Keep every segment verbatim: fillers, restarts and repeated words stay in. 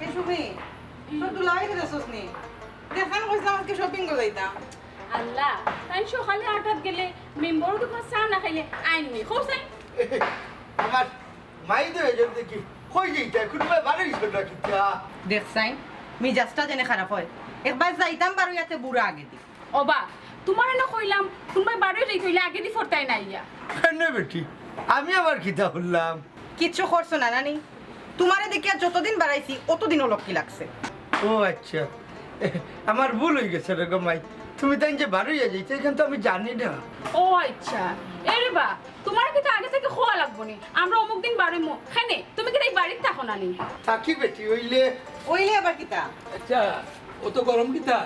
এ সুমি, তোর দুলাভাইরে দেখছস নি? দেখছস না, কইছিলাম আজকে shopping করতে যাইতাম। আল্লাহ, তাইন সকালে আটাত গেলে মেম্বরর দোকানো চা না খাইলে আইন নি। কও চাই। আমার মাই তো এজন দেখি কই যাইতা, কুনবায় বারইছো না কিতা? দেখছস, মিজাজটা যেন খারাপ অয়। একবার যাইতাম বারইয়া তে বুড়া আগে দি। ওবা, তুমারে না কইলাম, কুনবায় বারই যাইতে অইলে আগেদি ফরতায় না আইয়া। কেনে বেটি, আমি আবার কিতা করলাম? কিচ্ছু করছো না নানি, তুমারে দেখিয়া যতদিন বারইছি অতদিন অলক্ষী লাগছে। ও আচ্ছা, আমার ভুল অইগেছে রে গো মাই, তুমি তাইন যে বারইয়া যাইতা ইখান তো আমি জানি না। ও আচ্ছা, এরে বা, তুমারে কিতা আগে থাকি কওয়া লাগবো নি? আমরা অমুক দিন বারইমু। কেনে, তুমি কিতা ই বাড়িত থাকো না নি? থাকি বেটি, অইলে। অইলে আবার কিতা? আচ্ছা, অত গরম কিতা?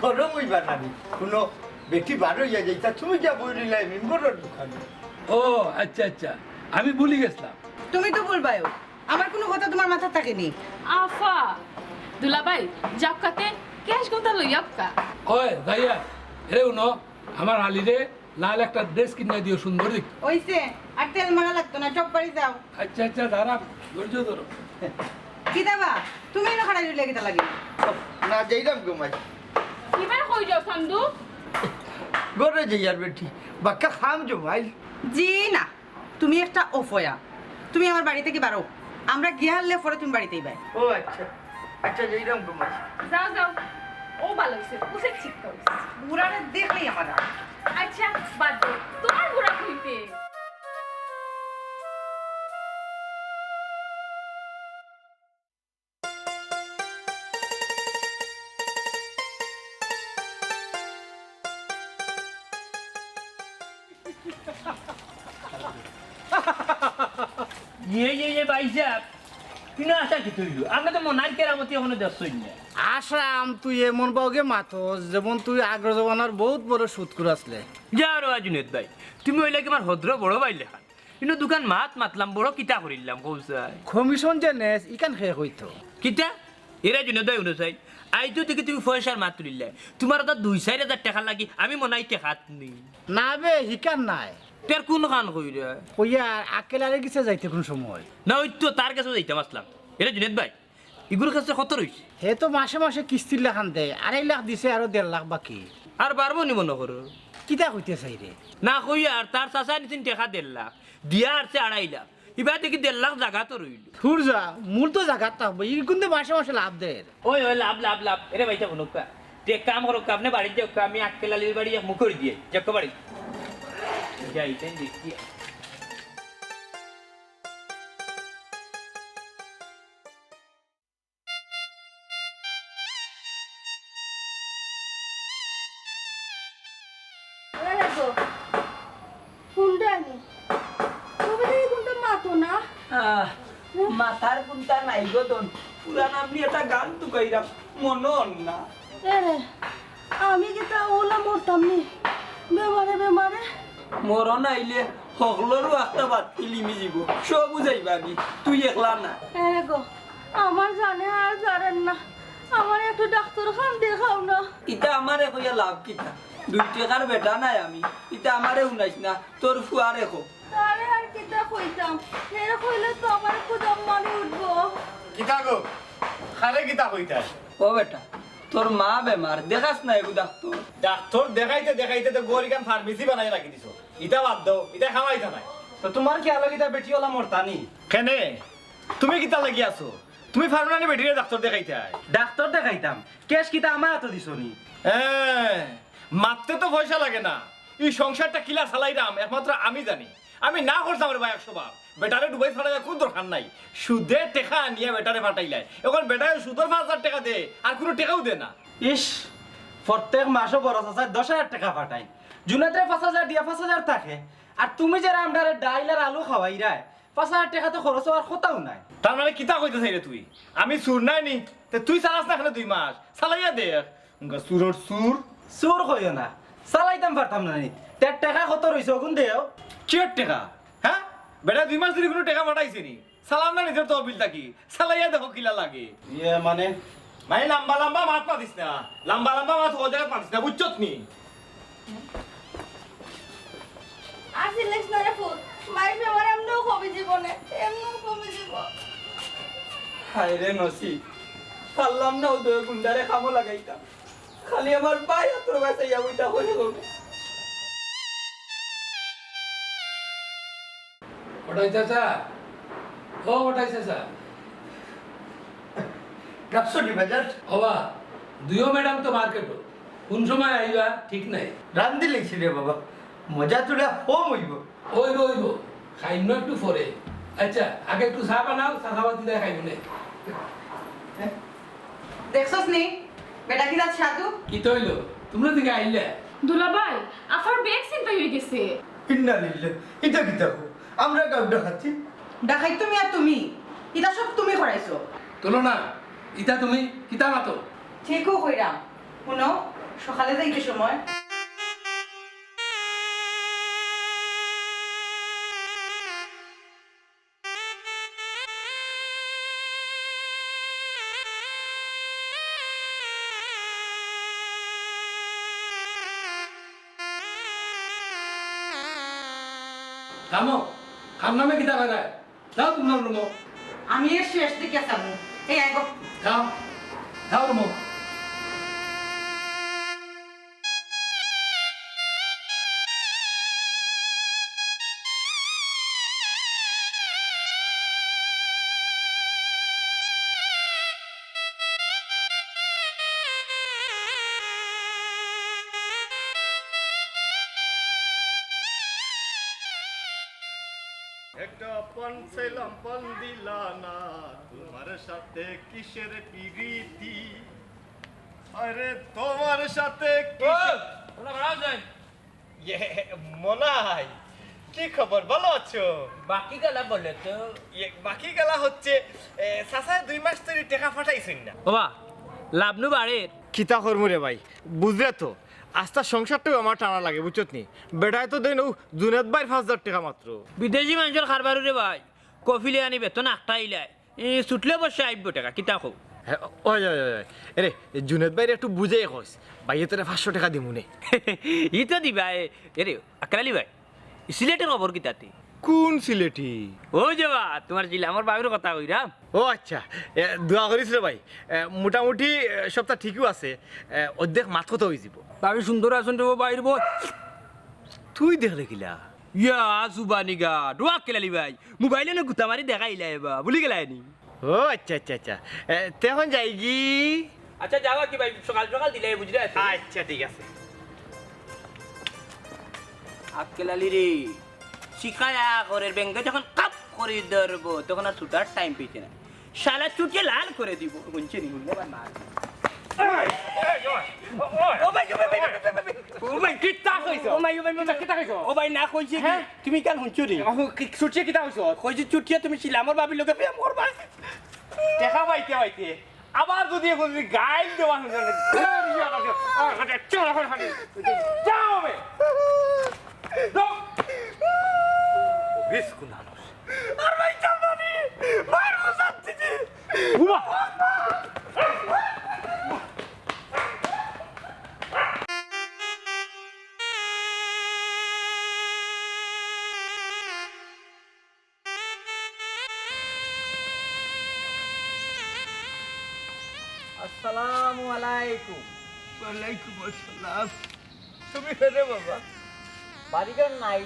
গরম অইবার না নি। হুনো, বেটি বারইয়া যাইতা, তুমি গিয়া বই রইলায় মেম্বরর দোকানো। ও, আচ্ছা, আচ্ছা, আমি ভুলি গেছলাম। তুমি তো ভুলবায়ও, আমার কুনু কথা তুমার মাথাত থাকে নি। আফা, দুলাভাই, যাউক্কা তে, cash গুনতা লইয়া আউক্কা। ওই, যাইয়ার, এরে হুনো, আমার হালিরে লাল একটা dress কিনিয়া দিও, সুন্দর দেখি। অইছে, আর তেল মারা লাগতো না, চটপটি যাও। আচ্ছা, আচ্ছা, দাঁড়াও, ধৈর্য ধরো। কিতা বা, তুমি ইনো খাড়াই রইলে কিতা লাগি? না, যাইরাম গো মাই। কিবা কই যাও, চান্দু? ঘরো যাইয়ার বেটি, বাক্কা কাম জমাইল। জি না, তুমি একটা অপয়া। তুমি আমার বাড়ি থাকি বারও। আমরা গিয়া হারলে পরে তুমি বাড়িত আইবায়। ও আচ্ছা, আচ্ছা, যাইরাম গো মাই। যাও, যাও। ও ভালা অইছে, উচিত শিক্ষা অইছে। বুড়ারে দেখলেই আমার রাগ। আচ্ছা, বাদ দেও। তুমার বুড়া কইতে। ইয়ে, ইয়ে, ইয়ে, ভাইসাব, কিনো আশা কিতা অইলো? আপনে তো মনাইর কেরামতি অখনো দেখছইন না। আশরাম, তুই এমন বাউগে মাতস, যেমন তুই আগর জমানার বউত বড় সুদখুর আছলে। যাও রে জুনেদ ভাই, তুমি অইলা কি আমার হদ্র বড় ভাইর লেখান। ইনো দুখান মাত মাতলাম, বড় কিতা করিলাম, কও চাই। কমিশন যে নেস, ইখান কে কইতো? কিতা? এরে জুনেদ ভাই, হুনো চাই। আইজ তো দেখি তুমি পয়সার মাত তুলিলায়। তুমার অতা দুই চাইর হাজার টেকার লাগি আমি মনাইর টেকাত নি। না বে, হিখান নায়। তে আর কুনখান কইরে? কইয়ার আক্কেল আলীর গেছে যাইতে কুন সময়? না, অউ তো তার গেছে যাইতাম আছলাম। এরে জুনেদ ভাই, ইগুর গেছে কত রইছে? হে তো মাসে মাসে কিস্তির লাখান দেয়, আড়াই লাখ দিছে, আরো দেড় লাখ বাকি। আর পারবো নি মনো করো? কিতা কইতে চাইরে? না কইয়ার, তার চাচায় নিছইন টেকা দেড় লাখ, দিয়া হারছে আড়াই লাখ। ইবায় দেখি দেড় লাখ জাগাত রইলো। থুর যা, মূল তো জাগাত থাকবো, ইগুনতে মাসে মাসে লাভ দের। ওই, ওই, লাভ, লাভ, লাভ। এরে ভাইসাব, হুনউক্কা। তে এক কাম করউক্কা, আপনে বাড়িত যাউক্কা, আমি আক্কেল আলীর বাড়ি এক মুখ করি দিয়া আই। যাউক্কা বাড়ি। যাই, তাই দেখি। এরে গো, কুনটা নি? তুমি দেখি কুনটা মাতো না? আহ, মাতার কুনটা নাই গো দন। পুরান আমি একটা গান তুকাইরাম, মনো অর না। এরে, আমি কিতা অলা মরতাম নি? বেমারে বেমারে। মরণ আইলে হকলরউ আখতা বাদ দিলে নিমি যিবো। সব বুঝাইবা আমি, তুই একলা না। এরে গো, আমার জানে আর জারের না। আমারে একটু ডাক্তরখান দেখাও না। ইতা আমারে কইয়া লাভ কিতা? দুই টেকার বেটা নায় আমি। ইতা আমারে হুনাইস না, তোর ফুয়ারে ক। তারে আর কিতা কইতাম? হেরে কইলে তো আমার খুদাম মারি উঠবো। কিতা গো? কারে কিতা কইতায়? ও বেটা, তোর মা বেমার, দেখাস না এগু ডাক্তর? ডাক্তর দেখাইতে দেখাইতে তো ঘর ইখান ফার্মেসি বানাই রাখি দিছো। ইতা বাদ দেও, ইতা খাওয়াইতা নাই। তো তুমার খিয়ালো কিতা বেটি অলা মরতা নি? কেনে? তুমি কিতার লাগি আছো? তুমি পারো না নি বেটিরে ডাক্তর দেখাইতায়? ডাক্তর দেখাইতাম, cash কিতা আমার আতো দিছো নি? এ, মাততে তো পয়সা লাগে না। ই সংসারটা কিলা চালাইরাম একমাত্র আমি জানি। আমি না করতাম রে বা একশো বার। বেটারে ডুবাই ফাটাইবার কুনু দরকার নাই। সুদে টেকা আনিয়া বেটারে ফাটাইলায়। অখন বেটায় সুদর পাঁচ হাজার টেকা দে, আর কুনু টেকাউ দে না। ইস, প্রত্যেক মাসো বড় চাচায় দশ হাজার টেকা ফাটাইন। জুনাইদরে পাঁচ হাজার দিয়া পাঁচ হাজার থাকে, আর তুমি যেরা আমরারে ডাইল আর আলু খাওয়াইরায়, পাঁচ হাজার টেকা তো খরচ অওয়ার কথাউ নায়। তার মানে কিতা কইতে চাইরে তুই? আমি চুর নায় নি, তে তুই চালাস না কেনে দুই মাস? চালাইয়া দেখ। উঙ্গা চুরর চুর। চুর কইও না, চালাইতাম পারতাম না নি। তে টেকা কত রইছে, অগুন দেও। কিয়র টেকা? হ্যাঁ? বেটা দুই মাস ধরি কুনু টেকা পাঠাইছে নি? চালাও না নিজর তহবিল থাকি, চালাইয়া দেখো কিলা লাগে। ইয়ে মানে? মানে লাম্বা লাম্বা মাত মাতিস না, লাম্বা লাম্বা মাত অউ জাগাত মাতিস না, বুঝছত নি? আর চিল্লাইস না রে ফুত, মাইর বেমার এমনেও কমি জীবনে, এমনেও কমি জীব। হায় রে নসিব, পারলাম না অউ দুইও গুন্ডারে কামো লাগাইতাম। খালি আমার ভাই আর তোর ভাই চাইয়া বইতা করে কমে। কটাই চাচা, ও কটাই চাচা। ডাকছো নি বাজার? ওবা, দুইও ম্যাডাম তো মার্কেটো, কোন সময় আইবা ঠিক নাই। রান্ধি লইছি রে বাবা, মজা তুলা কম অইব। অইব, অইব, খাইমু একটু পরে। আচ্ছা, আগে একটু চা বানাও, চা খাওয়া দিলে খাইমু নে। দেখছস নি? বেটা কিতা সাধু? কিতা অইলো? তুমরা দিকে আইলা? দুলাভাই, আফার ব্যাগ ছিনতাই অই গেছে। ইন্না লিল্লাহ, ইটা কিতা কও? আমরা গাউডা খাচ্ছি। ডাকাইত তুমি আর তুমি, ইটা সব তুমি করাইছো। তুলো না, ইটা তুমি কিতা মাতো? ঠিকউ কইরাম। হুনো, সকালে যাইতে সময় থামো, খাম নামে কিতা লাগায়? যাও তুমরা রুমো। আমি এর শেষ দিকে যাবো। এই আয় গো। যাও, যাও রুমো। একটা পান চাইলাম, পান দিলা না, তোমার সাথে কিসের পিরিতি? আরে তোমার সাথে কিসের ও, তোমরা বাড়াও যাই। ইয়ে, মনাই, কি খবর? ভালো আছো? বাকি গালা বলে তো। ইয়ে, বাকি গালা হচ্ছে, এ, চাচায় দুই মাস ধরি টেকা পাঠাইছইন না। ওবা, লাভ নু বাড়ের। কিতা করমু রে ভাই, বুঝরে তো, আস্তা সংসারটাউ আমার টানা লাগে, বুঝছত নি? বেটায় তো দেইন অউ জুনেদ ভাইর পাঁচ হাজার টেকা মাত্র। বিদেশি মানষর কারবার রে ভাই, কফিলে আনি বেতন আটটা ইলায়। ই ছুটলে অবশ্য আইবো টেকা, কিতা কও? হ্যাঁ, ওই, ওই, ওই, ওই। এরে, জুনেদ ভাইরে একটু বুঝাইয়া কইস, ভাইয়ে তোরে পাঁচশো টেকা দিমু নে। ই তো দিবা, এ, এরে, আক্কেল আলী ভাই, সিলেটর খবর কিতা তে? কোন সিলেটি? অউ যে বা, তুমার জিলামর ভাবির কথা কইরাম। ও আচ্ছা, এ, দোয়া করিস রে ভাই। এ, মোটামুটি, এ, সবতা ঠিকউ আছে। এ, অর্ধেক মাত কথা অইযিবো। ভাবি সুন্দর আছইন রে বা, ভাইর বউ। তুই দেখলে কিলা? ইয়া, জুবানি গার্ড। ও আক্কেল আলী ভাই, মোবাইলো নু গুতা মারি দেখাইলায় বা, ভুলি গেলায় নি? ও আচ্ছা, আচ্ছা, আচ্ছা। এ, তে অখন যাইগি? আচ্ছা, যাও আর কি ভাই, সকাল সকাল দিলায়, বুঝরায় তো। আচ্ছা, ঠিক আছে। আক্কেল আলী রে, শিকায়া করের বেঙ্গে যখন কাপ করি ধরবো, তখন আর ছুটার টাইম পাইতে না। শালা চুটিয়ে লাল করে দিব। হুনছো নি? হুনলে আবার মার। ওই, ওই, ওই, ওই। ও ভাই, ও ভাই, ভাই, ভাই, ভাই, ভাই। ও ভাই, কিতা কইছো? ও ভাই, ও ভাই, ও ভাই। কিতা, কিতা কইছো? ও ভাই, না কইছি কি? হ্যাঁ? তুমি কান হুনছো নি? ও, কি, চুটিয়ে কিতা কইছো? কইছি চুটিয়ে তুমি জিলামর ভাবির লগে প্রেম করবা। টেকা পাইতে পাইতে আবার যদি এখন যদি গাইল দেওয়া হয়, তাহলে ঘর ইয়া লাগে। আর হাতে চল, হাতে, হাতে। যাও বে। যাও। বিষ কোন মানুষ? আর ভাই, চল না রে। মার বসাচ্ছি কি? উমা। আসসালামু আলাইকুম। ওয়ালাইকুম আসসালাম। তুমি কে রে বাবা? বাড়িঘর নাই,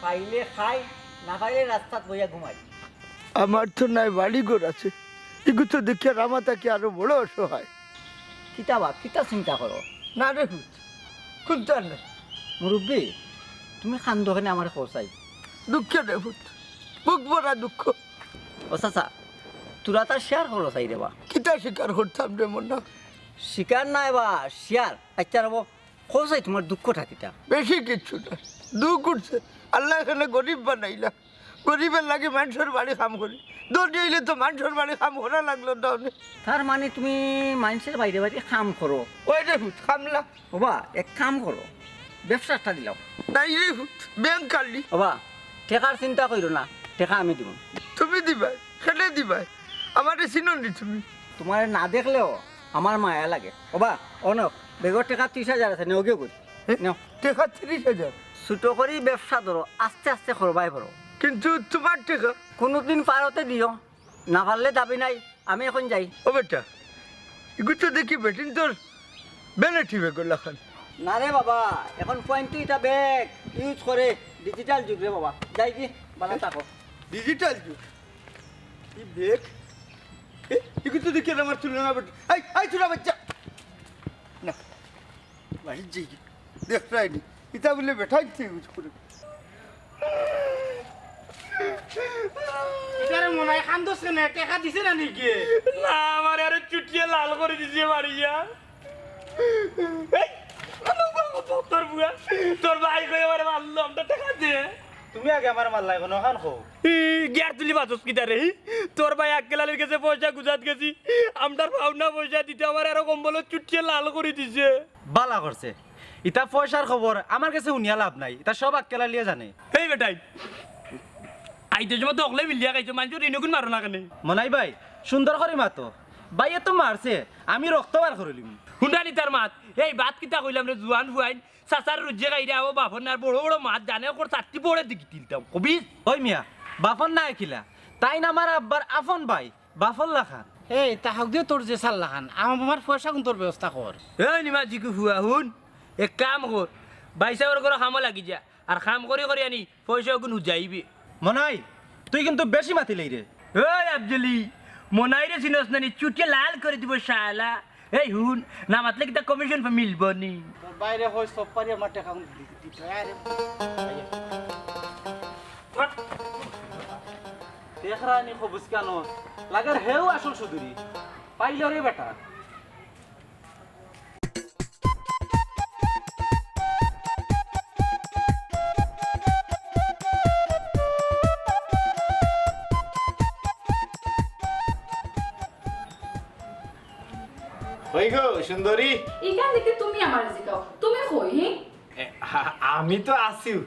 পাইলে খাই, না পাইলে রাস্তাত বইয়া ঘুমাই। আমার তো নাই বাড়িঘর আছে, ইগু তো দেখিয়া রামা থাকি আরো বড় অসহায়। কিতা বা, কিতা চিন্তা করো? না রে পুত, কুন্তা নাই। মুরব্বি, তুমি কান্দো কেনে আমারে কও চাই? দুঃখে রে পুত, বুক ভরা দুঃখ। ও চাচা, তুরা তার শেয়ার করো চাই রে বা। কিতা শিকার করতাম রে মনা? শিকার নায় বা, শেয়ার। আচ্ছা রে বা, কও চাই, তুমার দুঃখটা কিতা? বেশি কিচ্ছু না, দুঃখ উঠছে। আল্লায় এখানে গরিব বানাইলা, গরিবের লাগি মানষর বাড়ি কাম করি। ধনী অইলে তো মানষর বাড়ি কাম করা লাগলো না অনে। তার মানে তুমি মানষর বাইরে বাইরে কাম করো? ওই রে পুত, কামলা। ওবা, এক কাম করো, ব্যবসা একটা দিলাও। নাই রে পুত, ব্যাংক খালি। ওবা, টেকার চিন্তা কইরো না, টেকা আমি দিমু। তুমি দিবায়? কেনে দিবায়? আমারে চিনো নি তুমি? তুমারে না দেখলেও আমার মায়া লাগে। ওবা, অনো, ব্যাগর টেকা ত্রিশ হাজার আছে, নেওগি করি। এ? নেও। টেকা ত্রিশ হাজার? ছোট করি ব্যবসা ধরো, আস্তে আস্তে করবায় পারো। কিন্তু তুমার টেকা? কুনুদিন পারতে দিও, না পারলে দাবি নাই। আমি এখন যাই। ও বেটা, ইগু তো দেখি বেটিন্তর vanity ব্যাগর লাখান। না রে বাবা, এখন ফুয়াইন্তে ইতা ব্যাগ use করে, digital যুগ রে বাবা। যাইগি, বালা থাকো। Digital যুগ? ই ব্যাগ? এ, ইগু তো দেখি আমার তুলনা বেটা। এই, এই ছোট বাচ্চা। না, বাড়িত যাইগি। দেখরায়নি। ইতা বুলে বেটাইন্তে use করে। ইতারে মনে অয় কান্দস কেনে, টেকা দিছে না নি? না, আমারে আরো চুটিয়ে লাল করি দিছে মারিয়া। এই, তোর বুয়া, তোর ভাই কই আমারে মারলো, আমরার টেকা দে। তুমি আগে আমারে মারলায়, অখন অখান কও। ই, গিয়ার তুলি বাজস কিতা রে? তোর ভাই আক্কেল আলীর গেছে পয়সা গুজাত গেছি, আমরার পাওনা পয়সা দিতে আমারে আরো কম্বলর চুটিয়ে লাল করি দিছে। বালা করছে। ইতা পয়সার খবর আমার গেছে হুনিয়া লাভ নাই, ইতা সব আক্কেল আলীয়ে জানে। এই বেটাইন, আইতে সময় তো অকলে মিলিয়া খাইছো, মানষর ঋণগুন মারো না কেনে? মনাই ভাই, সুন্দর করি মাতো। ভাইয়ে তো মারছে, আমি রক্ত বার করিলিমু। হুনরানি তার মাত, এই বাত কিতা কইলাম রে জুয়ান ফুয়াইন, চাচার রুজি খাইরা ও বাপর না, আর বড় বড় মাত জানে, অকর চারটি বড়ে দিকি তিলতাম, কবিস? ওই মিয়া, বাপর না কিলা, তাইন আমার আব্বার আফন ভাই, বাফর লাখান। এই, তা হক দিও তোর যে সাল লাখান, আমার পয়সা কুন তোর ব্যবস্থা কর। এই নিমা জিকু ফুয়া হুন, এক কাম কর, ভাইসাবর ঘরো কামো লাগি যা, আর কাম করি করি আনি পয়সা অগুন উজাইবে। মনাই, তুই কিন্তু বেশি মাতিলেই রে। ওই আফজলি, মনাইরে চিনস না নি, চুটিয়ে লাল করি দিব শালা। এই হুন, না মাতলে কিতা commission মিলবো নি? তোর ভাইরে কই সব পারি আমার টেকা দি-, দিতে হয়। আরে, দেখরানি খবুজ কানো, লাগের হেউ আসল সুদুরি। পাইল রে বেটা। কই গো সুন্দরী? ইখান দেখি তুমি আমারে জিকাও, তুমি কই, হি? এ, আ-, আমি তো আছিউ।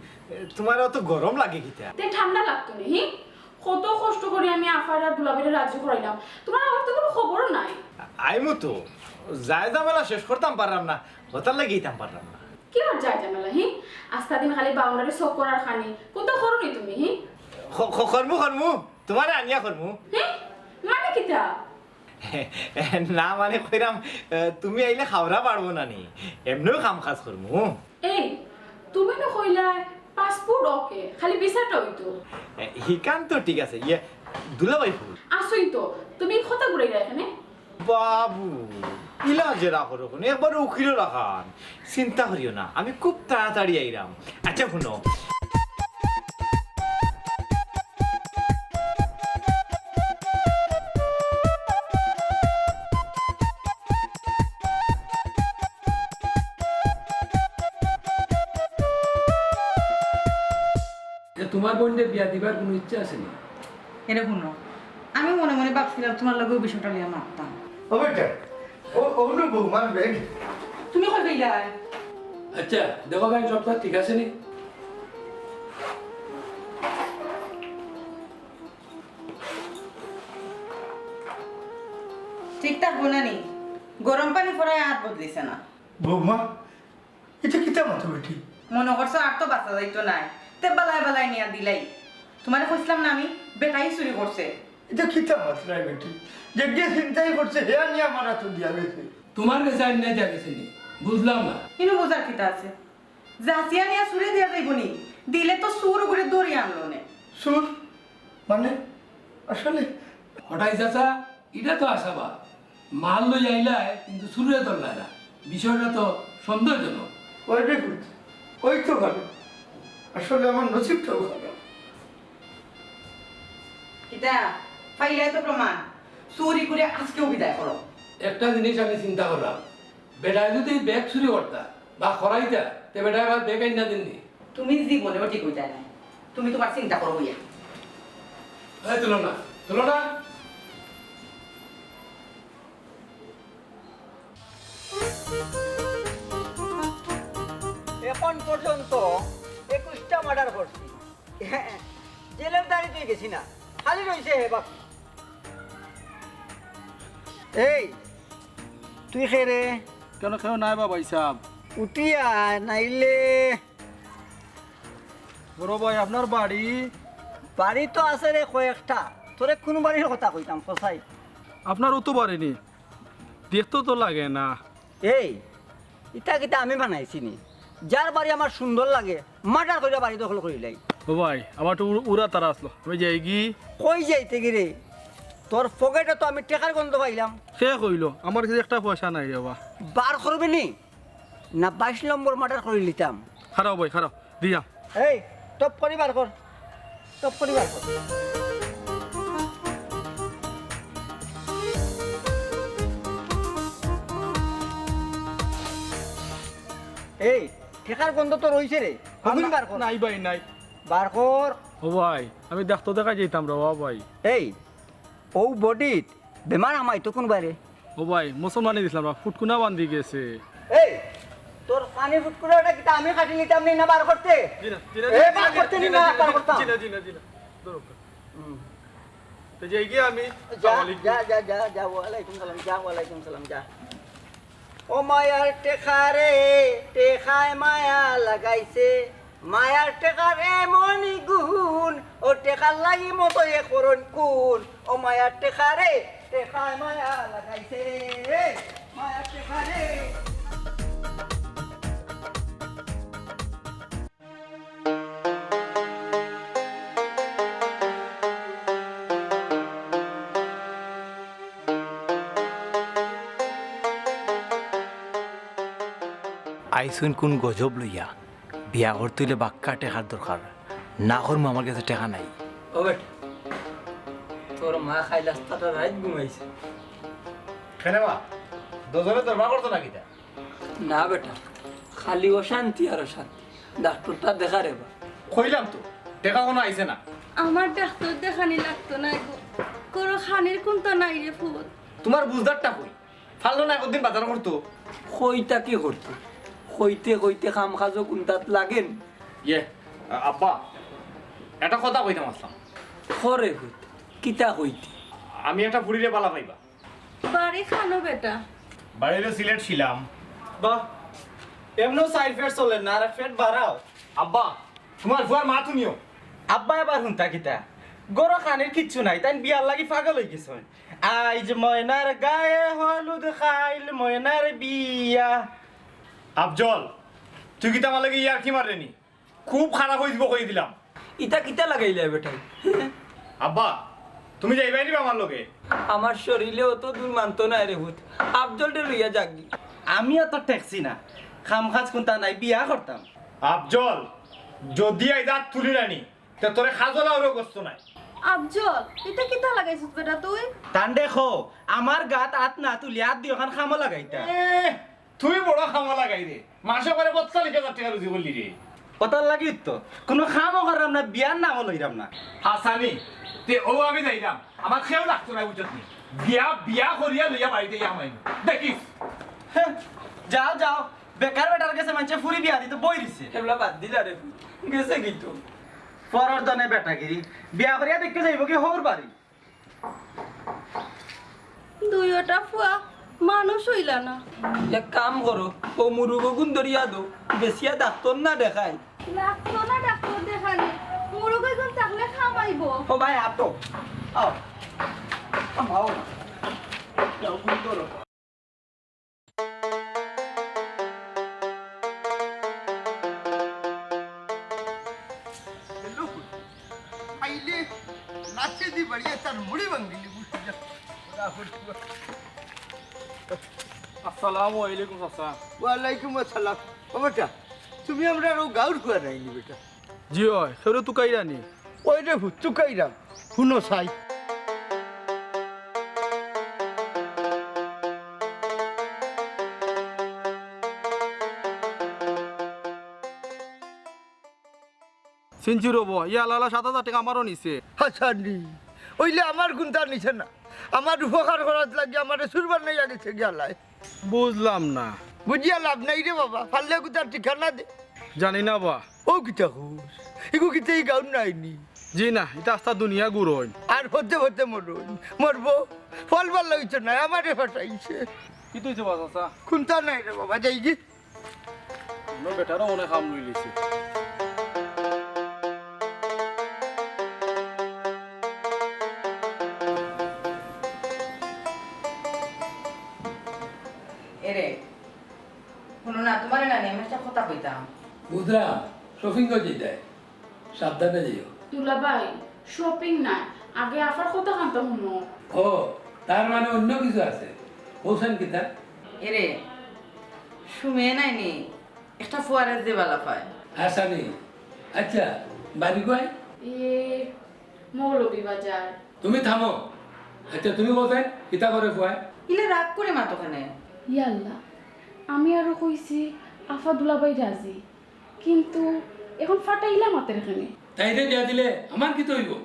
তুমার অত গরম লাগে কিতা? তে ঠান্ডা লাগতো নি, হি? কত কষ্ট করি আমি আফারে আর দুলাভাইরে রাজি করাইলাম, তুমার আবার তো কুনু খবরও নাই। আইমু তো, যায় ঝামেলা শেষ করতাম পারলাম না, অতার লাগি আইতাম পারলাম না। কিওর যায় ঝামেলা, হি? আস্তা দিন খালি বাউন্ডারি চক্কর আর খানি, কুন্তা করো নি তুমি, হি? খ-, খ-, করমু, করমু, তুমারে আনিয়া করমু। হি? মানে কিতা? না, মানে কইরাম, এ, তুমি আইলে খাওরা পারবো না নি? এমনেউ কাম কাজ করমু। এই, তুমি না কইলায় passport OK, খালি ভিসাটা অইতো। এ, হিখান তো ঠিক আছে, ইয়ে, দুলাভাই ফুল। আসুই তো, তুমি কথা ঘুরাইলা এখানে? বাবু, ইলা জেরা করো কেনে, একবারে উকিলর লাখান। চিন্তা করিও না, আমি খুব তাড়াতাড়ি আইরাম। আচ্ছা, হুনো। এ, তুমার বইনরে বিয়া দিবার কুনু ইচ্ছা আছে নি? এরে হুনো, আমি মনে মনে ভাবছিলাম তুমার লগে অউ বিষয়টা লইয়া মাততাম। ও বেটা, ও, অউ লো বৌমার ব্যাগ। তুমি কই পাইলায়? আচ্ছা, দেখো ভাই, সবতা ঠিক আছে নি? ঠিক থাকবো না নি? গরম পানি পড়ায় আত বদলিছে না। বৌমা, ইতা কিতা মাতো বেটি? মনো করছো আর তো বাঁচা যাইতো নায়, তে বালায় বালায় নিয়া দিলাই। তুমারে কইছলাম না আমি, বেটাই চুরি করছে। ইতা কিতা মাতরায় বেটি? যেগিয়ে ছিনতাই করছে, হে আনিয়া আমার আতো দিয়া গেছে। তুমার গেছে আনিয়া দিয়া গেছে নি? বুঝলাম না। ইনো বুঝার কিতা আছে? যাচিয়া নিয়া চুরে দিয়া যাইবো নি? দিলে তো চুর অগুরে ধরিয়া আনলো নে। চুর? মানে? আসলে? হঠাৎ চাচা, ইটা তো আশাবাদ। মাল লই আইলায়, কিন্তু চুরে ধরলায় না। বিষয়টা তো সন্দেহজনক। ওই দেখুন, ওই তো ভালো। আসলে আমার নসিবটাও খারাপ। কিতা? পাইলায় তো প্রমাণ। চুরি করে আজকেউ বিদায় করো। একটা জিনিস আমি চিন্তা করলাম, বেটায় যদি ব্যাগ চুরি করতা, বা খরাইতা, তে বেটা এবার বেকাইন না দিননি। তুমি জীবনেও ঠিক অইতায় নায়। তুমি তুমার চিন্তা করো গিয়া। এই তুলনা, তুলনা। এখন পর্যন্ত একুশটা মার্ডার করছি। জেলের দাড়ি তুই গেছি না, খালি রইছে হে বাকি। এই, তুই কে রে? কেন কেউ নাই বা ভাইসাব? উঠি আয়, নাইলে। বড় ভাই, আপনার বাড়ি? বাড়ি তো আছে রে কয়েকটা, তোরে কুনু বাড়ির কথা কইতাম, কসাই? আপনারও তো বাড়ি নি, দেখতে তো লাগে না। এই, ইটা কিতা আমি বানাইছি নি? যার বাড়ি আমার সুন্দর লাগে, মার্ডার কইরা বাড়ি দখল করিলাই। ও ভাই, আমার তো উড়া তারা আসলো, আমি যাইগি। কই যাইতে গি রে? তোর পকেটো তো আমি টেকার গন্ধ পাইলাম। কে কইলো? আমার কাছে একটা পয়সা নাই রে বা। বার করবি নি? না বাইশ নম্বর মার্ডার করি লিতাম। খাড়াও ভাই, খাড়াও, দিয়া। এই, টপ করি বার কর, টপ করি বার কর। এই, টেকার গন্ধ তো রইছে রে, হগুন বার কর। নাই ভাই, নাই। বার কর। ও ভাই, আমি দেখতো দেখা যাইতাম রে, ও ভাই। এই, ও বডিত বেমার হামাইতো কুনবায় রে? ও ভাই, মুসলমানি দিছিলাম না, ফুটকুনা বান্ধি গেছে। এই, তোর পানি ফুটকুনাটা কিতা আমি কাটি নিতাম নি না বার করতে? জি না, জি না, এ, জি না, বার জি না, করতে জি নি না, না, জি না, বার করতাম। জি না, জি না, জি না। ধরো। হুম। তো যাইগি আমি, যা, আসসালামু আলাইকুম। যা, যা, যা, যা, ওয়ালাইকুম সালাম, যা, ওয়ালাইকুম সালাম, যা। ও মায়ার টেকারে, টেকায় মায়া লাগাইছে, মায়ার টেকার এমনই গুণ, ও টেকার লাগি মতো এ করইন কুন, ও মায়ার টেকারে, টেকায় মায়া লাগাইছে, মায়ার টেকারে। আইছইন কুন গজব লইয়া? বিয়া করতে অইলে বাক্কা টেকার দরকার, না করমু, আমার গেছে টেকা নাই। ও বেটা, তোর মা খাইল আস্তাটা রাইত ঘুমাইছে। কেনে বা? দুজনে দরবার করতো না কিতা? না বেটা, খালি অশান্তি আর অশান্তি। ডাক্তারটা দেখা রে বা। কইলাম তো, টেকা কুনু আইছে না। আমার ডাক্তার দেখানি লাগতো নায় গো। করো খানির কুন্তা নাই রে ফুত। তুমার বুঝদারটা কই? ফাললো না একদিন বাজার করতো। কইতা কি করতো? কইতে কইতে কাম কাজও কুন্তাত লাগেন। ইয়ে, আ-, আব্বা, একটা কথা কইতাম আসলাম। ক রে ফুত, কিতা কইতে? আমি একটা ফুড়িরে বালা পাইবা। বাড়ি খানো বেটা? বাড়ি অইলো সিলেট শিলাম। বাহ, এমনেও চাইর পেট চলের না, আর এক পেট বাড়াও। আব্বা, তুমার ফুয়ার মা তুমিও। আব্বা আবার হুনতা কিতা? গরো খানির কিচ্ছু নাই, তাইন বিয়ার লাগি পাগল অই গেছইন। আইজ ময়নার গায়ে হলুদ, কাইল ময়নার বিয়া। আফজল, তুই কিতা আমার লগে ইয়ার্কি মাররে নি? খুব খারাপ অইযিবো কই দিলাম। ইতা কিতা লাগাইলে বেটায়? আব্বা, তুমি যাইবায় নি বা আমার লগে? আমার শরীরে অত দূর মানতো নায় রে ফুত। আফজলরে লইয়া যাগি। আমি অত ঠেকছি না, কাম কাজ কুন্তা নাই, বিয়া করতাম। আফজল, যদি আইজ আত তুলি না নি, তে তোরে খাজলাওরেও গোস্ত নাই। আফজল, ইতা কিতা লাগাইছস বেটা তুই? তানরে ক, আমার গাত আত না তুলি, আত দি অখান কামো লাগাইতা। এ, তুই বড় কামো লাগাই রে। মাসে করে বত্তালিশ হাজার টেকা রুজি করলি রে। অতার লাগি তো কুনু কামও কররাম না, বিয়ার নামও লইরাম না। হাছানি, তে অউ আমি যাইরাম। আমার কেউ লাগতো না, বুঝছত নি? বিয়া, বিয়া করিয়া লইয়া বাড়িত আইয়া হামাইমু। দেখিস। হে, যাও, যাও। বেকার বেটার গেছে মানষে ফুরি বিয়া দিতো বই দিছে। হেবলা বাদ দিলা রে, গেছে গি তো। পরর ধনে বেটাগিরি। বিয়া করিয়া দেখতে যাইবো কি হউর বাড়ি? দুইওটা ফুয়া মানুষ অইলা না। এক কাম করো, অউ মুরুগগুন ধরিয়া দেও, বেচিয়া ডাক্তর না দেখাই। লাগতো না ডাক্তর দেখানি, মুরুগগুন থাকলে কামাইবো। ও ভাই, আতো। আও। আও। যাও, গুন ধরো। আইলে লাঠি দি বাড়িয়া তার মুড়ি ভাঙিলি। আসসালামু আলাইকুম চাচা। ওয়ালাইকুম আসসালাম। ও বেটা, তুমি আমরার অউ গাউর ফুয়া নায় নি বেটা? জি অয়, কেউরে তুকাইরা নি? অয় রে ফুত, তুকাইরাম। হুনো চাই। চিনছি রবো, ইয়া লালা সাত হাজার টেকা আমারও নিছে। হাসানি, অইলে আমার কুন্তা নিছে না? আমার উপকার করার লাগি আমারে চুর বানাইয়া গেছে গিয়া লাই। বুঝলাম না। বুঝিয়া লাভ নাই রে বাবা, পারলে কুন্তা ঠিকানা দে। জানি না বা। ও কিতা কস? ইগু কিতা ই গাউর নায়নি? জি না, ইতা আস্তা দুনিয়া ঘুরইন। আর হতে হতে মরইন। মরবো? ফল ভালা অইতো নায়, আমারে ফাটাইছে। কিতা অইছে বা চাচা? কুন্তা নাই রে বাবা, যাইগি। অনো বেটারও মনে কাম লইলিছে। এরে, হুনো না, তুমারে না আমি একটা কথা কইতাম। বুঝলাম, শপিং করতে যাই, সাবধানে যাইও। দুলাভাই, শপিং না, আগে আফার কথা কানতা হুনো। ও, তার মানে অন্য কিছু আছে। হোসেন কিতা? এরে, সুমে নাইনি, একটা ফুয়ারে যে বালা পায়। হাসানি, আচ্ছা, বাড়ি কই? এ, মৌলভীবাজার। তুমি থামো। আচ্ছা, তুমি কোথায়? কিতা করে ফুয়ায়? ইলে রাগ করে মাতো কেনে? ইয়াল্লা, আমি আরো কইছি, আফা দুলাভাই রাজি। কিন্তু এখন ফাটাইলা মাতের কেনে। তাইরে বিয়া দিলে আমার কিতা অইবো?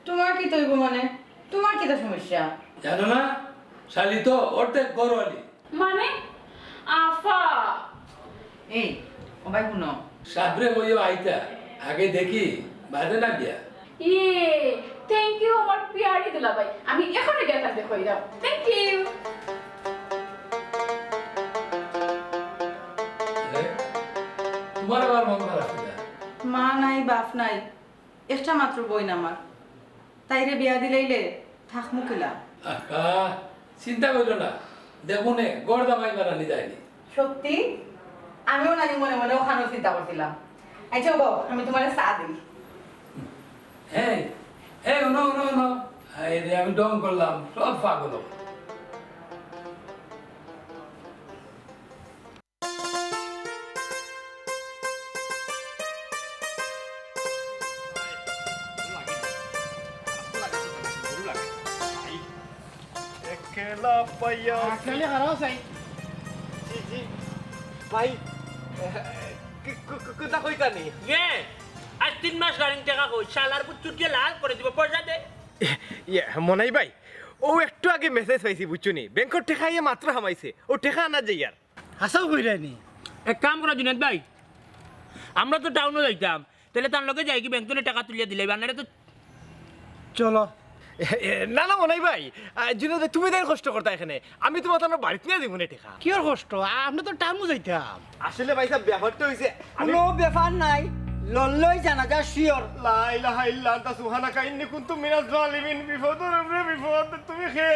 তুমার কিতা অইবো মানে? তুমার কিতা সমস্যা? জানো না? শালি তো অর্ধেক ঘরওয়ালি। মানে? আফা! এই, ও ভাই, হুনো। সাবরে কইও আইতা, আগে দেখি, বাদে না বিয়া। ইয়ে, thank you আমার পিয়ারি দুলাভাই। আমি এখনই গিয়া তারে কইরাম। Thank you। আরে, তুমার আবার মন খারাপ কিতা? মা নাই, বাপ নাই, একটা মাত্র বইন আমার। তাইরে বিয়া দিলাইলে থাকমু কিলা? আহা, চিন্তা করিও না, দেখমুনে, ঘর জামাই বানানি যায়নি। সত্যি? আমিও নানি মনে মনে অখানর চিন্তা করছিলাম। আচ্ছা গো, আমি তুমারে চা দেই। এই, এই, হুনো, হুনো, হুনো। এই রে, আমি ঢং করলাম, সব পাগল। একলা পাইয়া। আসলে হারাও চাই। জি, জি। ভাই, কি, কি, কি, কিতা কইতানি? ইয়ে, আজ তিন মাস গাড়ির টেকা কই, শালার বুত চুটিয়ে লাল করে দিব, পয়সা দে। ইয়ে, মনাই ভাই, অউ একটু আগে মেসেজ পাইছি, বুঝছো নি? ব্যাংকর টেকা ইয়ে মাত্র হামাইছে, অউ টেকা আনা যাইয়ার। হাছাউ কইরায়নি? এক কাম করো জুনেদ ভাই, আমরা তো টাউনো যাইতাম, তাইলে তার লগে যাইগি ব্যাংক থনে টেকা তুলিয়া দিলাইবা, নারে তো। চলো। এ, এ, না, না, মনাই ভাই, আ, জুনেদ ভাই, তুমি তাইন কষ্ট করতা কেনে, আমি তুমার তানর বাড়িত নিয়া দিমুনে টেকা। কিওর কষ্ট? আ-, আমরা তো টাউনো যাইতাম। আসলে ভাইসাব, ব্যাপারটা অইছে, আমি কুনু ব্যাপার নাই, লড়লেই জানা যায় sure। লা ইলাহা ইল্লা আনতা সুবহানাকা ইন্নী কুনতু মিনাজ জালিমিন। বিপদর উপরে বিপদ, তুমি কে?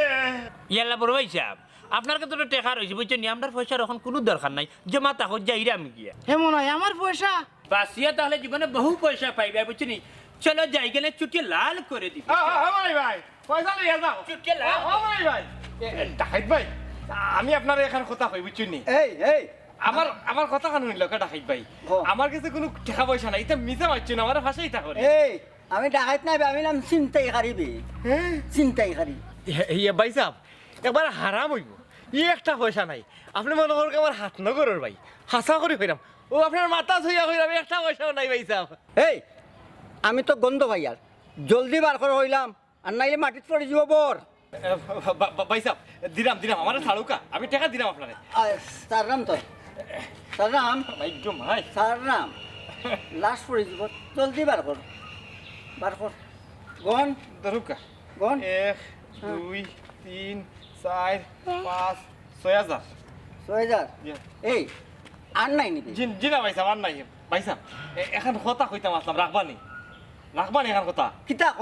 ইয়াল্লা বড় ভাইসাব, আপনার কাছে তো টেকা রইছে, বুঝছইন নি? আমরার পয়সার অখন কুনু দরকার নাই, জমা থাকো, যাইরাম গিয়া। হে মনাই, আমার পয়সা? বাঁচিয়া তাইলে জীবনে বহু পয়সা পাইবা, বুঝছইন নি? চলো যাই, গেলে চুটিয়ে লাল করে দিবি। আ, আ, আ, ভাই, ভাই, পয়সা লইয়া যাও। চুটিয়ে লাল। ও, ও, ভাই, ভাই। এ, এ, ডাকাইত ভাই, আমি আপনারে একখান কথা কই, বুঝছইন নি? এই, এই। আমার, আমার কথা খান হুনলো কে ডাকাইত ভাই? ও। আমার কাছে কুনু টেকা পয়সা নাই, ইতা মিছা মাতছইন, আমারে ফাঁসাইতা করে। এই, আমি ডাকাইত নায় বে, আমি নাম ছিনতাইকারী বে। হ্যাঁ? ছিনতাইকারী। ইয়ে, ইয়ে, ভাইসাব, একবার হারাম অইবো। ই একটা পয়সা নাই। আপনে মনো করইন আমার হাত নগরর ভাই। হাছা করি কইরাম। অউ আপনার মাথা ছুইয়া কইরাম, একটা পয়সাও নাই ভাইসাব। এই, আমি তো গন্ধ পাইয়ার। জলদি বার করো কইলাম, আর নাইলে মাটিত পড়ি যিবো বর। এ, বা-, বা-, বা-, ভাইসাব, দিরাম, দিরাম, আমারে ছাড়উক্কা। আমি টেকা দিরাম আপনারে। আয়, ছাড়রাম তো। ছাড়রাম। ভাগ্য মাই। ছাড়রাম। লাশ পড়ি যিবো। জলদি বার কর। বার কর। গন। ধরউক্কা। গন। এক, হ্যাঁ। দুই, তিন, চাইর, পাঁচ, ছয় হাজার। ছয় হাজার? জি। এই, আর নাই নি বে? জি, জি না ভাইসাব, আর নাই। ভাইসাব, এ-, একখান কথা কইতাম আছলাম, রাখবানি? রাখবানি একখান কথা? কিতা ক?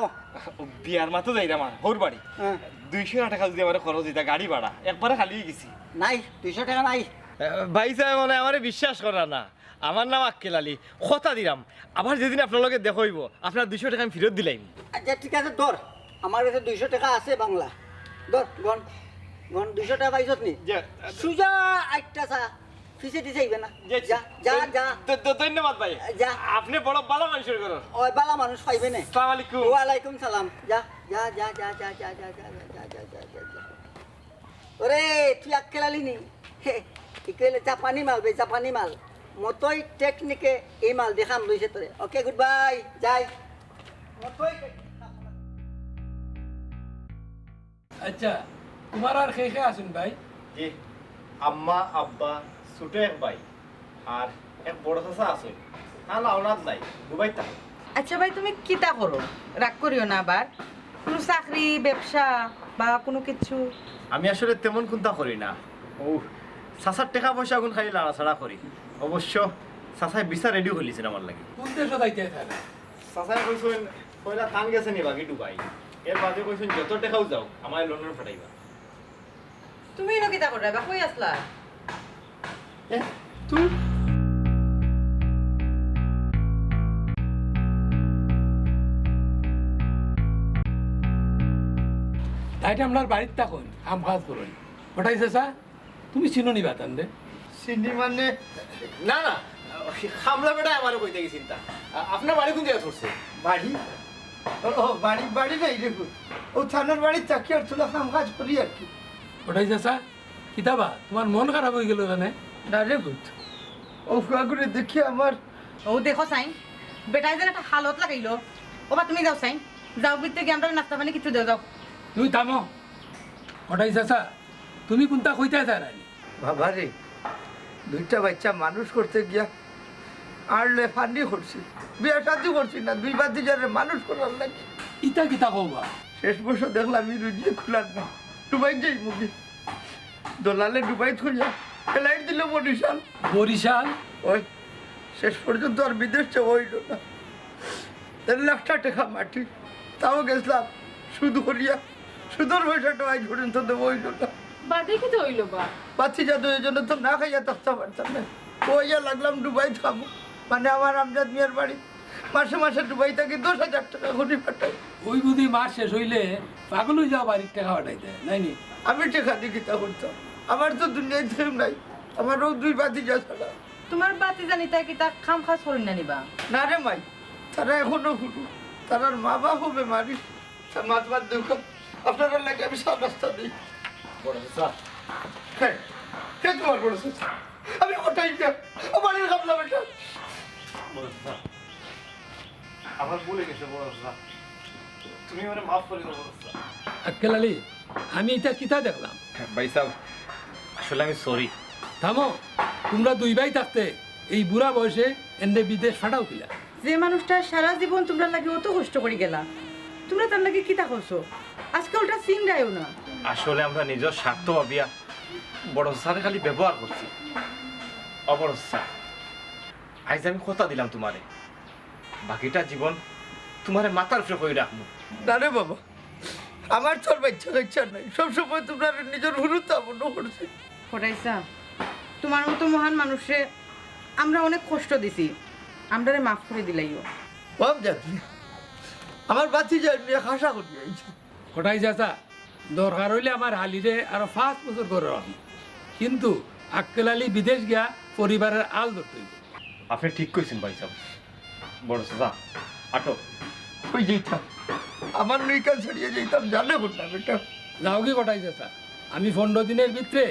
বিয়ার মাতো যাইরাম আমার হউর বাড়ি। হ্যাঁ। দুইশো টেকা যুদি আমারে খরচ দিতা, গাড়ি ভাড়া, একবারে খালি অইগেছি। নাই, দুইশো টেকা নাই। এ, ভাইসাব, মানে আমারে বিশ্বাস কররা না। আমার নাম আক্কেল আলী, কথা দিরাম, আবার যেদিন আপনার লগে দেখা অইবো, আপনার দুইশো টেকা আমি ফিরত দিলাইমু। আচ্ছা, ঠিক আছে, ধর, আমার কাছে দুইশো টেকা আছে বাংলা। ধর, গন, গন, দুইশো টেকা পাইছত নি? জি। সুজা আইট্টা চা, পিছে দিছে আইবে না। জি, জি। যা, যা, ধন-, যা। ধ-, ধ-, ধন্যবাদ ভাই। যা। আপনে বড় ভালা মানুষর ঘরর। ওই ভালা মানুষ পাইবে না। আসসালামু আলাইকুম। ওয়ালাইকুম সালাম। যা, যা, যা। ওরে, তুই আক্কেল আলী নি? হে, কি কইলে জাপানি মাল বে, জাপানি মাল। মতই টেকনিকে এই মাল দেখাম লইছে তোরে। ওকে, গুড বাই, যাই। মতই টেকনিক। আচ্ছা, তুমার আর কে কে আছইন ভাই? জি, আম্মা, আব্বা, ছোট এক ভাই, আর এক বড় চাচা আছইন। তান আওলাদ নাই, দুবাইত থাকে। আচ্ছা ভাই, তুমি কিতা করো? রাগ করিও না আবার। কুনু চাকরি, ব্যবসা বা কুনু কিচ্ছু? আমি আসলে তেমন কুন্তা করি না। ও, চাচার টেকা পয়সা গুন খালি লাড়াছাড়া করি। অবশ্য চাচায় ভিসা রেডি করিলিছইন আমার লাগি। কুন দেশো যাইতে চায় না? চাচায় কইছইন, পয়লা তান গেছে নি বাকি দুবাই। এর বাদে কইছইন, যত টেকাউ যাউক, আমারে লন্ডন পাঠাইবা। তুমি ইনো কিতা কররায় বা? কই আছলা? এ, তুই? তাইন আমরার বাড়িত থাকইন, কাম কাজ করইন। কটাই চাচা, তুমি চিনো নি বা তানরে? চিনি মানে? না, না, কামলা বেটায় আমারে কইতা গেছইন তা। আ-, আপনার বাড়ি কুন জাগাত পড়ছে? বাড়ি? ও, ও, বাড়ি, বাড়ি নাই রে পুত। অউ তানর বাড়িত থাকি আর থুড়া কাম কাজ করি আর কি। কটাই চাচা, কিতা বা, তুমার মন খারাপ অইগেলো কেনে? না রে পুত, অউ ফুয়াগুরে দেখি আমার। অউ দেখো চাইন, বেটায় যেন একটা হালত লাগাইলো। ও বা, তুমি যাও চাইন, যাও ভিতরে গিয়া আমরারে নাস্তা পানি কিচ্ছু দেও, যাও। তুমি থামো। কটাই চাচা, তুমি কুন্তা কইতায় চাইরায় নি? বাবা রে, দুইটা বাইচ্চা মানুষ করতে গিয়া আড়লে ফান্ডি করছি, বিয়া শাদি করছি না, দুই ভাতিজারে মানুষ করার লাগি। ইতা কিতা কও বা? শেষ বর্ষ দেখলাম ই রুজিয়ে খুলার না, দুবাই যাইমুগি। দলালে দুবাই থইয়া ফেলাই দিল বরিশাল। বরিশাল? ওই, শেষ পর্যন্ত আর বিদেশ যাওয়া অইল না। দেড় লাখটা টেকা মাটি, তাও গেছলাম সুদ করিয়া, সুদর পয়সাটা আইজ পর্যন্ত দেওয়া অইল না। বাদে কিতা অইল বা? বাতি যাদু, এই জন্য তো না খাইয়া থাকতাম পারতাম না। কইয়া লাগলাম দুবাই থাকমু, মানে আমার আমজাদ মিয়ার বাড়ি, মাসে মাসে দুবাই থাকি দশ হাজার টেকা করি পাঠাই। ওই বুঝি মাস শেষ অইলে পাগল অই যাও বাড়ির টেকা পাঠাইতে, নায় নি? আমি টেকা দি কিতা করতাম? আমার তো দুনিয়াত কেউ নাই, আমার অউ দুই ভাতিজা ছাড়া। তুমার ভাতিজা নিতা কিতা কাম কাজ করইন না নি বা? না রে মাই, তারা এখনো হুরু, তারার মা বাপও বেমারি। তা মাত বাদ দেউক্কা, আপনারার লাগি আমি চা নাস্তা দেই। বড় চাচা। হে, হে তুমার বড় চাচা? আমি কটাই না, ও বাড়ির কামলা বেটা। বড় চাচা, আমার ভুল অই গেছে বড় চাচা, তুমি আমারে মাফ করি দেও বড় চাচা। আক্কেল আলী, আমি ইতা কিতা দেখলাম? ভাইসাব, আসলে আমি sorry। থামো, তুমরা দুই ভাই থাকতে এই বুড়া বয়সে এনরে বিদেশ পাঠাও কিলা? যে মানুষটা সারা জীবন তুমরার লাগি অত কষ্ট করি গেলা, তুমরা তার লাগি কিতা করছো? আজকে উল্টা চিংড়াইও না। আসলে আমরা নিজর স্বার্থ ভাবিয়া বড় চাচারে খালি ব্যবহার করছি। ও বড় চাচা, আইজ আমি কথা দিলাম তুমারে, বাকিটা জীবন তুমারে মাথার উপরে করি রাখমু। না রে বাবা, আমার তো আর বাইচ্চা কাইচ্চা নাই, সবসময় তুমরারে নিজর হুরুতা মনো করছি। কটাই চাচা, তুমার মতো মহান মানুষরে আমরা অনেক কষ্ট দিছি, আমরারে মাফ করি দিলাইও। বাপ জাতি, আমার ভাতিজা নিয়া খাসা করি আইছে। কটাই চাচা, দরকার অইলে আমার হালিরে আরো পাঁচ বছর ঘরো রাখমু, কিন্তু আক্কেল আলী বিদেশ গিয়া পরিবারের আল ধরতে অইবো। আপনে ঠিক কইছইন ভাইসাব। বড় চাচা, আটো। কই যাইতাম? আমার নৌকা ছাড়িয়া যাইতাম, জানে কোনটা বেটা? যাওগি কটাই চাচা, আমি পনরো দিনর ভিতরে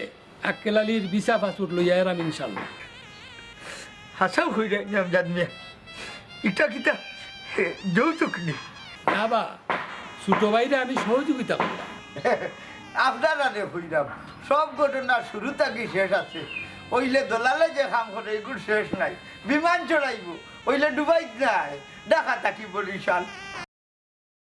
আক্কেল আলীর ভিসা পাসপোর্ট লইয়া আইরাম ইনশাল্লাহ। হাছাউ কইরায় নি আমজাদ মিয়া? ইটা কিতা, এ, যৌতুক নি? না বা, ছোট ভাইরে আমি সহযোগিতা কররাম। আপনারারে কইরাম, সব ঘটনার শুরু থাকি শেষ আছে। অইলে দলালে যে কাম করে, ইগুর শেষ নাই। বিমান চড়াইবো, অইলে দুবাইত নায়, ঢাকা থাকি বরিশাল।